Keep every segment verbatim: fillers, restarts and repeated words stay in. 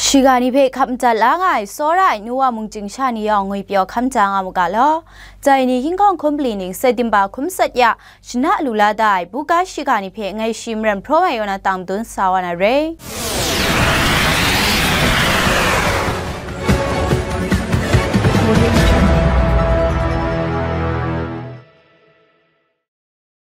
Shiga ni hpe hkap madat la nga ai tsawra ai nu wa mung chying sha ni yawng ngwipyaw hkam ja nga mu ga law. Dai ni Yingkawng hkum pali ning September hkum sat ya shana lu la da ai buga shiga ni hpe ngai shi Maram Hpraw Mai Yaw na tang dun sa wa na re.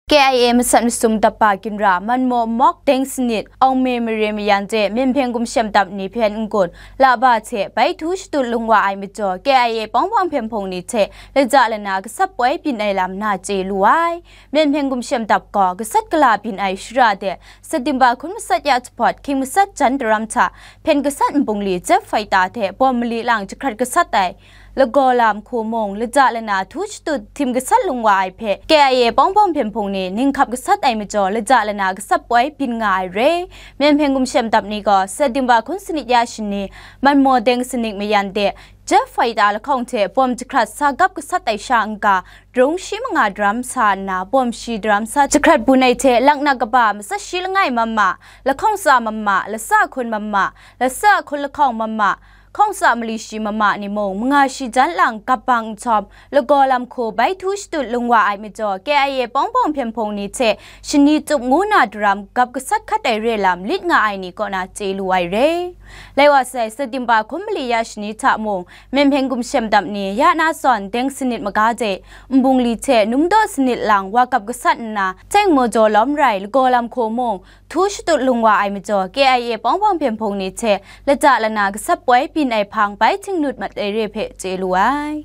K I A masat masum dap ba ginra Manmaw Mawk Deng Sanit, Awng Me Mare Mayan de Myen Hpeng Gumshem dap ni hpyen n-gun, la ba hte bai htu shadut lung wa ai majaw, K I A pawng pawng hpyen hpung ni hte laja lana gasat poi byin ai lam na chye lu ai. Myen Hpeng Gumshem dap gaw gasat gala byin ai shara de, September hkun masat ya jahpawt, hkying masat jan daram hta, hpyen gasat nbungli jet fighter hte bawm mali lang jahkrat gasat ai lagaw lam hku mung, laja lana htu shadut htim gasat lung wa ai hpe, K I A pawng pawng hpyen hpung ni ninghkap gasat ai majaw, laja lana gasat poi byin nga ai re. Myen Hpeng Gumshem dap ni gaw, September hkun sanit ya shani, Manmaw Deng Sanit Mayan de, jet fighter lahkawng hte bawm jahkrat sa gap gasat ai sha n-ga, drone shi manga daram sa nna, bawm shi daram sa jahkrat bun ai hte, laknak kaba matsat shi langai mama, lahkawng tsa mama, latsa hkun mama, latsa hkun lahkawng mama, hkawng tsa mali shi mama ni mung, manga shi jan lang gap bang nhtawm, lagaw lam hku bai htu shadut lung wa ai majaw, K I A pawng pawng hpyen hpung ni hte shani tup ngu na daram gap gasat hkat ai re lam lit nga ai ni kaw na chye lu ai re. Lai wa sai, September hkun mali ya shani hta mung, Myen Hpeng Gumshem dap ni ya na zawn Deng Sanit maga de, nbungli hte numdaw sanit lang wa gap gasat nna, Teng Majaw lawm rai lagaw lam hku mung, htu shadut lung wa ai majaw, K I A pawng pawng hpyen hpung ni hte laja lana gasat poi byin ai hpang bai htingnut mat ai re hpe chye lu ai.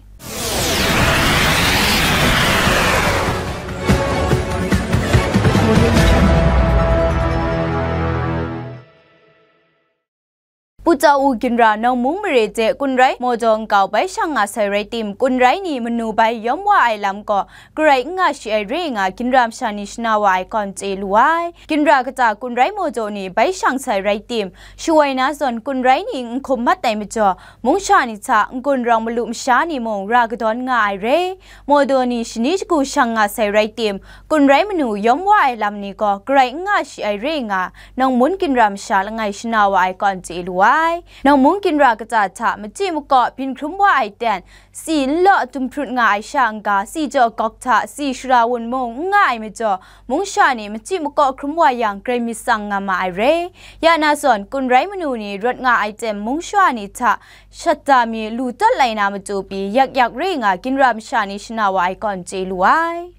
Pu Jau U ginra Nawng Mung mare de Kunrai Majaw nkau bai shang nga sai rai tim, Kunrai ni manu bai yawm wa ai lam gaw garai n nga shi ai re nga, ginra masha ni shana wa ai kaw n chye lu ai. Ginra kata Kunrai Majaw ni bai shang sai rai tim, Shuwoi na zawn Kunrai ni n hkum mat ai majaw, mungsha ni hta n-gun rawng malu masha ni mung ra kadawn nga ai re. Majaw ni shani shagu shang nga sai rai tim, Kunrai manu yawm wa ai lam ni gaw garai n nga shi ai re nga, Nawng Mung ginra masha langai shana wa ai kaw n chye lu ai. Nawng Mung ginra kata hta machyi makaw byin hkrum wa ai ten, tsi n law tum hprut nga ai sha n-ga, tsi jaw gawk hta tsi shara wun mung n nga ai majaw, mungsha ni machyi makaw hkrum wa yang, grai myit tsang nga ma ai re. Ya na zawn, Kunrai manu ni rawt nga ai ten mungsha ni hta shata mi lu tawt lai na matu pyi, yak yak re nga, ginra masha ni shana wa ai kaw n chye lu ai.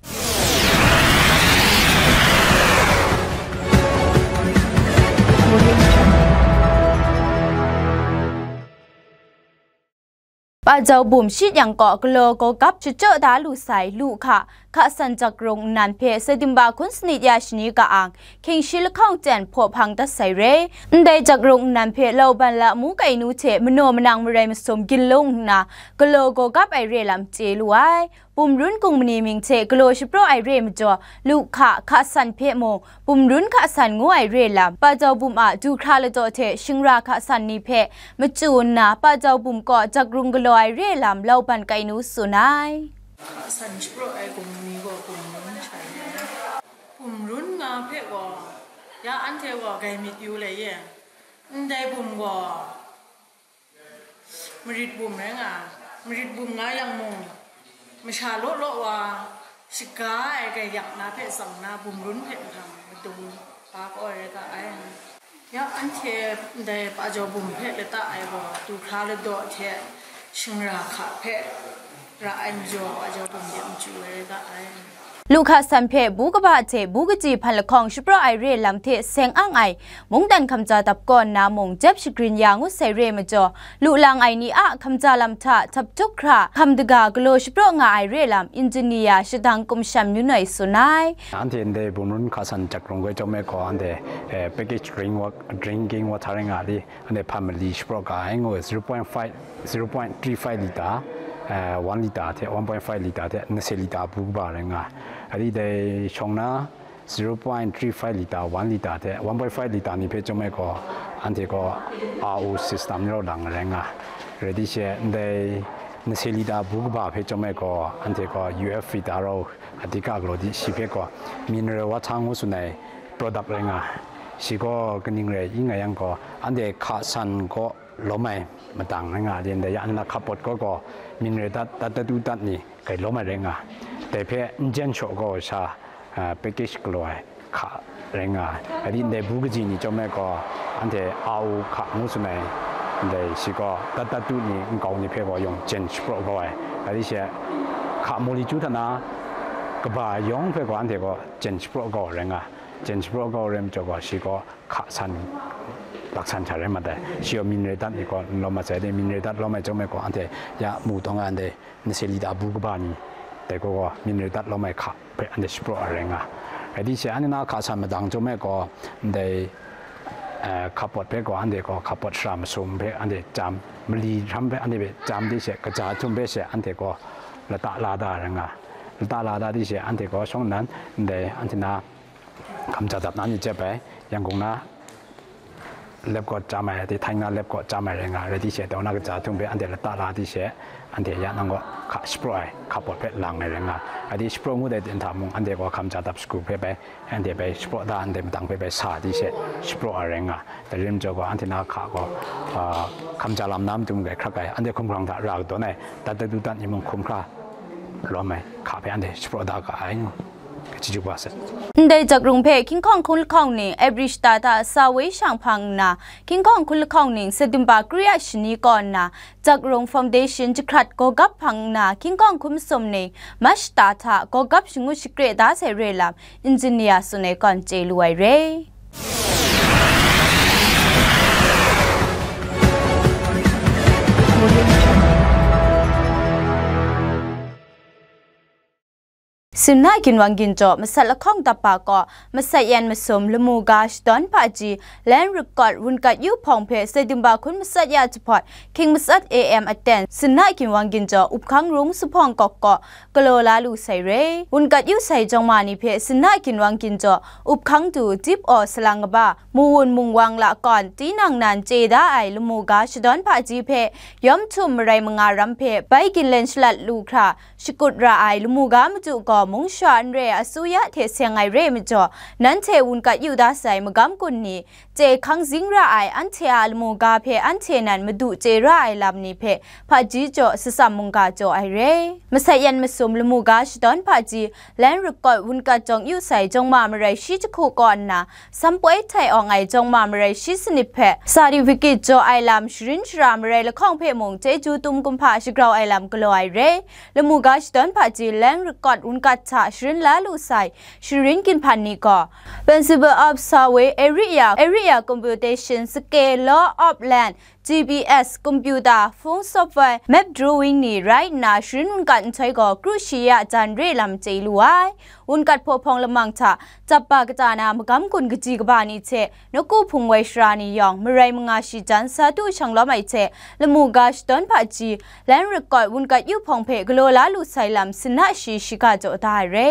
Pajau bum shit yang kaw galaw gawgap shachyaw da lu sai, lu hka, hka san jak rung nnan hpe September hkun sanit ya shani ka ang, hkying shi lahkawng ten hpaw hpang dat sai re. Ndai jak rung nnan hpe lauban lamu kainu hte manaw manang marai masum ginlung nna, galaw gawgap ai re lam chye lu ai. Bum run gung mani mying hte galaw shapraw ai re majaw, lu hka, hka san hpe mung, bum run hka san ngu ai re lam, Pajau bum a du hkra ladaw hte shingra hka san ni hpe machyu nna, Pajau bum kaw jak rung galaw ai re lam, lauban kainu tsun ai. Hka san shapraw ai gung mani gaw bum run hkra ai. Bum run nga hpe gaw, ya anhte gaw grai myit yu lai ye. Ndai bum gaw, marit bum rai nga, marit bum nga yang mung, masha law law wa shaga ai grai yak na hpe tsang na, bum run hpe nhkang madung ba kau ai rai ga ai. Ya anhte ndai Pajau bum hpe lata ai gaw, du hkra ladaw hte shingra hka hpe ra ai majaw, Pajau bum de machyu ai rai ga ai. Lu hka san hpe bu kaba hte bu kaji hpan lahkawng shapraw ai re lam hte seng ang ai, mungdan hkamja dap kaw nna mung jep shagrin ya ngut sai re majaw, lu lang ai ni a hkamja lam hta htap htuk hkra, hkam daga galaw shapraw nga ai re lam, engineer shadang kumsham Yun Noi tsun ai. Anhte ndai bum run hka san jak rung ai chyawm e gaw, anhte, eh, package drink wa-, drinking water rai nga li, anhte hpan mali shapraw ga ai ngu, zero point five, zero point three five litre, eh, one litre hte, one point five litre hte, nase litre bu kaba rai nga. Ari dai shawng na, zero point three five litre, one litre hte, one point five litre ni hpe chyawm ai gaw, anhte gaw R O system ni rau lang rai nga. Rai di she, ndai nase litre bu kaba hpe chyawm ai gaw, anhte gaw U F litre rau, a dika galaw di shi hpe gaw, mineral water ngu tsun ai product rai nga. Shi gaw kaning rai i nga yang gaw, anhte hka san gaw, Lawm ai matang rai nga, dai ya na hkap pawt gaw gaw, min re dat, dat dat du dat ni, kai lawm ai rai nga, dai hpe n jen shaw gaw sha, ah, package galaw ai hka rai nga ai. Adi ndai bu kaji ni chyawm ai gaw, anhte a u hka ngu tsun ai, ndai shi gaw dat dat du ni nkau ni hpe gaw yawng jen shapraw kau ai. Adi she hka moli chyu hta na, kaba yawng hpe gaw anhte gaw jen shapraw kau ai rai nga, jen shapraw kau ai rai majaw gaw, shi gaw hka san, lak san hta rai mat ai. Shi gaw min re dat ni gaw n lawm mat sai, dai min re dat lawm ai chyawm ai gaw, anhte ya mu tawng ai, anhte nase li da bu kaba ni, dai gaw gaw min re dat lawm ai hka hpe anhte shapraw ai rai nga. Rai di she, anhte na hka san madang chyawm ai gaw, ndai, eh, hkap pawt hpe gaw, anhte gaw hkap pawt shara masum hpe anhte chyam, mali hkram hpe anhte hpe chyam di she, kaja htum hpe she anhte gaw lata la da ai rai nga. Lata la da di she, anhte gaw shawng nnan, ndai anhte na hkamja dap na ni jep ai, Yangon na lep kawt chyam ai, di Thai na lep kawt chyam ai rai nga, rai di she, dau na kaja htum hpe anhte lata la di she, anhte ya nang gaw hka shapraw ai, hkap pawt hpe lang ai rai nga. Adi shapraw ngut ai ten hta mung, anhte gaw hkamja dap shagu hpe bai, anhte bai shapraw da, anhte madang hpe bai sa di she, shapraw ai rai nga. Dai rim jaw gaw, anhte na hka gaw, ah, hkamja lam na matu mung gai hkrak ai, anhte hkumhkrang hta ra kadawn ai, dat dat du dat ni mung hkum hkra lawm ai hka hpe anhte shapraw da ga ai. Chyeju wa sai. Ndai jakrung hpe King Kong hkun lahkawng ning April shata hta sa woi shang hpang nna, King Kong hkun lahkawng ning September kuri a shani kaw nna, jakrung foundation jahkrat gawgap hpang nna, King Kong hkun masum ning March shata hta gawgap shangut shakre da sai re lam, engineer tsun ai kawn chye lu ai re. Sinna ginwang ginjaw masat lahkawng dap ba kaw, masat yan masum lamu ga shadawn hpaji, Land Record wunkat yu hpawng hpe September hkun masat ya jahpawt, hkying matsat A M aten, Sinna ginwang ginjaw Uphkang Rung Suphawng Kawk kaw, galaw la lu sai re. Wunkat yu sai jawng ma ni hpe Sinna ginwang ginjaw Uphkang du Dip Aw Salang kaba, Mawun Mungwang lakawn tinang nan chye da ai lamu ga shadawn hpaji hpe, yawm htum marai manga ram hpe bai ginlen shalat lu hkra, shakut ra ai lamu ga madu gaw mung shawa n re asuya hte seng ai re majaw, nanhte wunkat yu da sai magam kun ni, chye hkang zing ra ai anhte a lamu ga hpe anhte nan madu chye ra ai lam ni hpe hpaji jaw satsam mungga jaw ai re. Masat yan masum lamu ga shadawn hpaji, Land Record wunkat jawng yu sai jawng ma marai shi jahku kaw nna, Sampoi htai awng ai jawng ma marai shi sanit hpe certificate jaw ai lam sharin shara marai lahkawng hpe mung chyeju tum kumhpa shagrau ai lam galaw ai re. Lamu ga shadawn hpaji Land Record wunkat hta sharin la lu sai sharin ginhpan ni gaw, Principle of Survey Area, Area Computation, Scale, Law of Land, G P S, Computer, Phone Software, Map Drawing ni rai nna, sharin wunkat nhtoi gaw kru shi ya jan re lam chye lu ai. Wunkat hpaw hpawng lamang hta, chap ba kata na magam kun kaji kaba ni hte, nawku hpung woi sara ni yawng, marai manga shi jan sa du shang lawm ai hte, lamu ga shadawn hpaji, Land Record wunkat yu hpawng hpe galaw la lu sai lam sinna shi shiga jaw da ai re.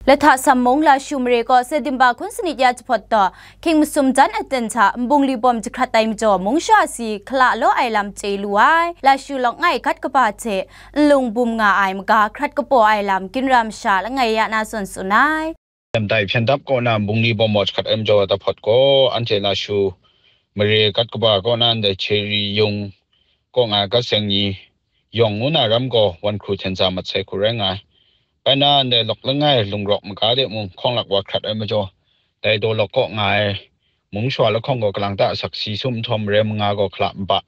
Lahta Sam mung Lashu mare kaw September hkun sanit ya jahpawt taw, hkying masum jan aten hta nbungli bawm jahkrat ai majaw mung sha si hkala law ai lam chye lu ai. Lashu lawk ngai gat kaba hte nlung bum nga ai maga hkrat kapaw ai lam ginra masha langai ya na zawn tsun ai. Dai hpyen dap kaw na nbungli bawm wa jahkrat ai majaw dahpawt gaw, anhte Lashu mare gat kaba kaw na ndai Cheri Yung kaw nga ai gat seng ni yawng ngu na ram gaw wan hkru hten sa mat sai hku rai nga ai. Bai na ndai lawk langai lungrawk maga de mung hkawng lak wa hkrat ai majaw, dai daw lawk kaw nga ai mung shawa lahkawng gaw kalang ta asak si sum nhtawm mare manga gaw hkala nba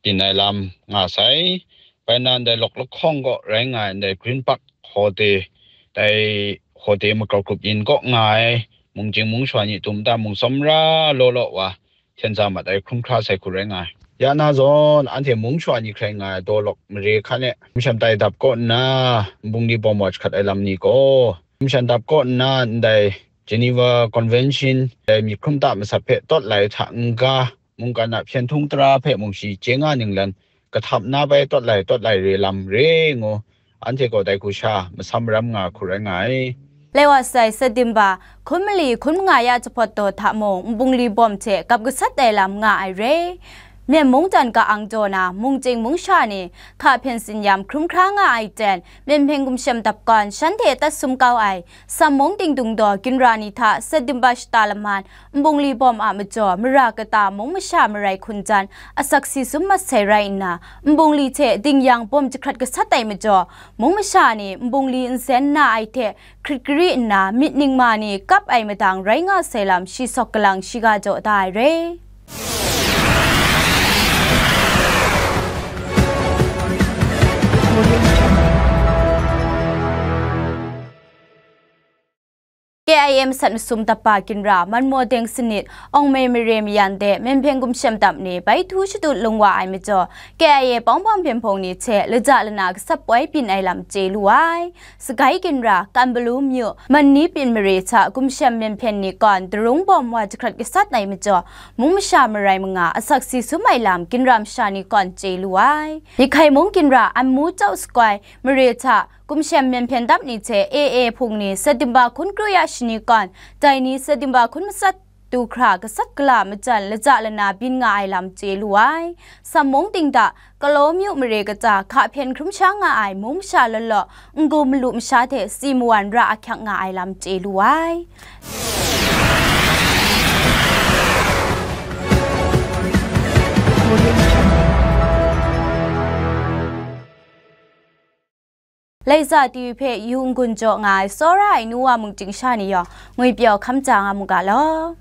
byin ai lam nga sai. Bai na ndai lawk lahkawng kaw rai nga ai ndai Green Park Hawde, dai Hawde magrau grup yin kaw nga ai mung jing mung shawa ni tum ta mung tsawmra law law wa hten sa mat ai hkrum hkra sai hku rai nga ai. Ya na zawn, anhte mung shawa ni hkrai nga ai daw lawk mare hkan e, Masham tai dap kaw nna, nbungli bawm wa jahkrat ai lam ni gaw, Masham dap kaw nna ndai Geneva Convention, dai myi hkrum ta masat hpe tawt lai hta n-ga, mungkan a hpyen htung tara hpe mung shi chye nga ninglan, kahtap na bai tawt lai, tawt lai re lam re ngu, anhte gaw dai hku sha masam maram nga hku rai nga ai. Lai wa sai September hkun mali hkun manga ya jahpawt taw hta mung, nbungli bawm hte gap gasat ai lam nga ai re. Myen mung jan ka-ang jaw na, mungchying mungsha ni hka hpyen tsinyam hkrum hkra nga ai ten, Myen Hpyen Gumshem Dap gawn shanhte tat sum kau ai, Sam mung Dingdung daw ginra ni hta September shata lahman Nbungli bawm a majaw, mara kata mung masha marai hkun jan asak si sum mat sai rai nna, Nbungli hte Dingyang bawm jahkrat gasat ai majaw, mung masha ni Nbungli nsen nna ai hte hkrit gari nna myit ningma ni kap ai madang rai nga sai lam shi sawk galang shiga jaw da ai re. K I A masat masum dapa ginra Manmaw Deng Sanit, Awng Mei Mare mayan de Myen Hpyen Gumshem Dap ni bai htu shadut lung wa ai majaw, K I A pawng bawng hpyen hpawng ni hte laja lana gasat poi byin ai lam chye lu ai. Sagai ginra Kanbalu myu, Manni Pyin Mare hta Gumshem Myen Hpyen ni kawn darung bawm wa jahkrat gasat ai majaw, mung masha marai manga asak si sum ai lam ginra masha ni kawn chye lu ai. Yahkai mung ginra Anmu Chau Sakoi Mare hta Gumshem Myen Hpyen Dap ni hte A A hpung ni September hkun kru ya shani kawn, dai ni September hkun matsat du hkra gasat gala majan laja lana byin nga ai lam chye lu ai. Sam mung dingda, Kalaw myu mare kata hka hpyen hkrum sha nga ai mung masha law law, n-gu malu masha hte si mawan ra ahkyak nga ai lam chye lu ai. Laika T V hpe yu n-gun jaw nga ai tsawra ai nu wa mungchying sha ni yawng, ngwipyaw hkam ja nga mu ga law.